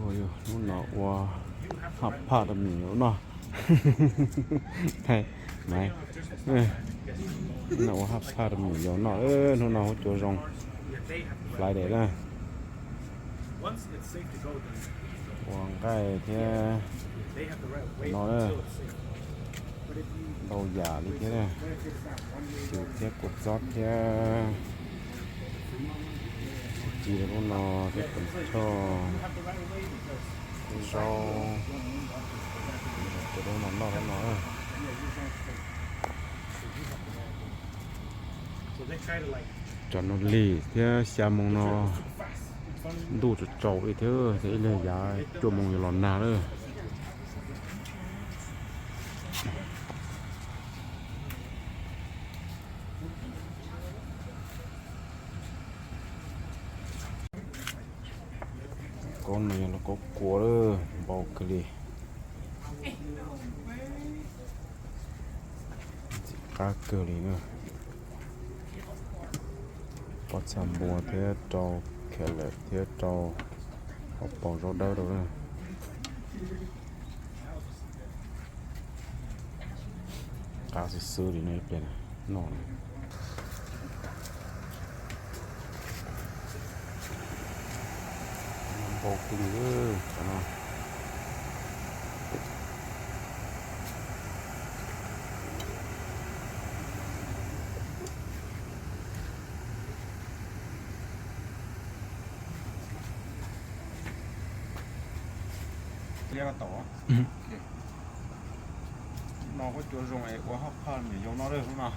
Hnub no ua haj phaj rau me nyuam noj. Hnub no ua haj phaj rau me nyuam noj, hnub no huab cua zoo. Friday na. Ua nqaij thiab no na. Ntau yam li thiab na. Cus thiab kua txob thiab txiv ci rau lub no thiab tus choj, zaub, cov lub no noj lub no. Cov no lig thiab xya moo no ntuj tsaus tsaus li thiab, ib lig yav cuaj moo yuav los nag lawm. Kaub no yog lub kaub kua lawm, npau kawg li. Ntxim qab kawg li na. Pob txha npua thiab rau carrot thiab rau hauv paus zaub dawb rau na. Qab xwb xwb li no ib pliag noj na. Npau kawg li cov no. Liab no tau. No huab cua zoo es ua haj phaj me nyuam yaus noj lawm hnub no.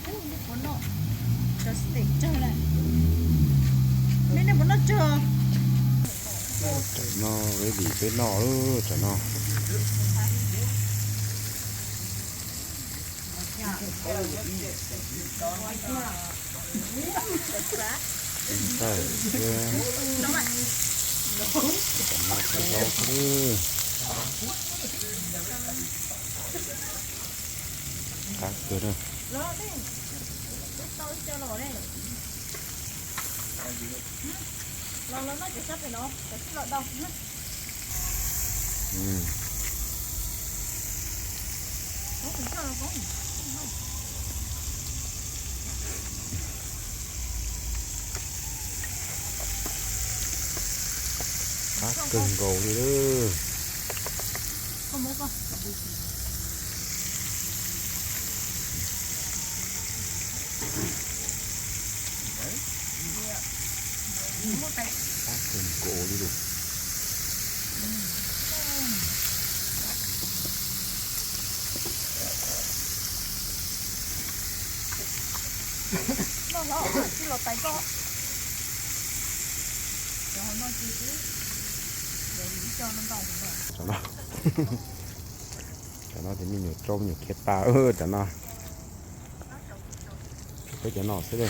Ub, nej puas noj cov steak tsawg na? Nej, nej puas noj tsawg? Tam no ready peb noj lawm tam no. Ntawm thiab tam no thiab zaub thiab. Qab kawg na. Qab kawg nkaus li lawm. Qab kawg nkaus li lawm. Noj hlo, tsis los tais koj. Cov no, cov no ces me nyuam rau me nyuam khiav tas tam no. Peb cov no xwb.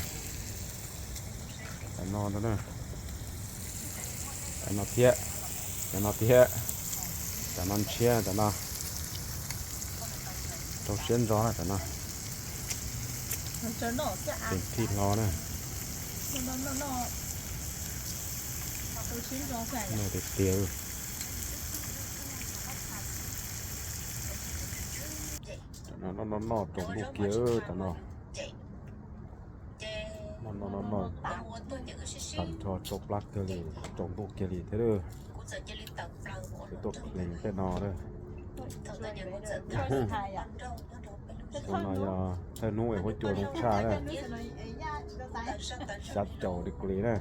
Cov no, cov no thiab, cov no thiab, cov no ntshiab, cov no rau siab ntso na, cov no. Ceev thij hlo na. Noj tiag tiag. Cov no noj noj noj tsaus ntuj kiag, cov no noj noj noj noj tag nrho tsau plab kiag li, tsaus ntuj kiag li thiab. Peb tuaj clean tej no. Xyoo no yog thawj hnub es huab cua zoo tshaj na. Xya caum degree na.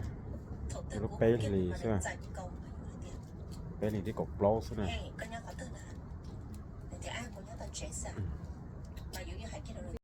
Peb hlis xwb, peb hlis thib kaum plaub xwb na.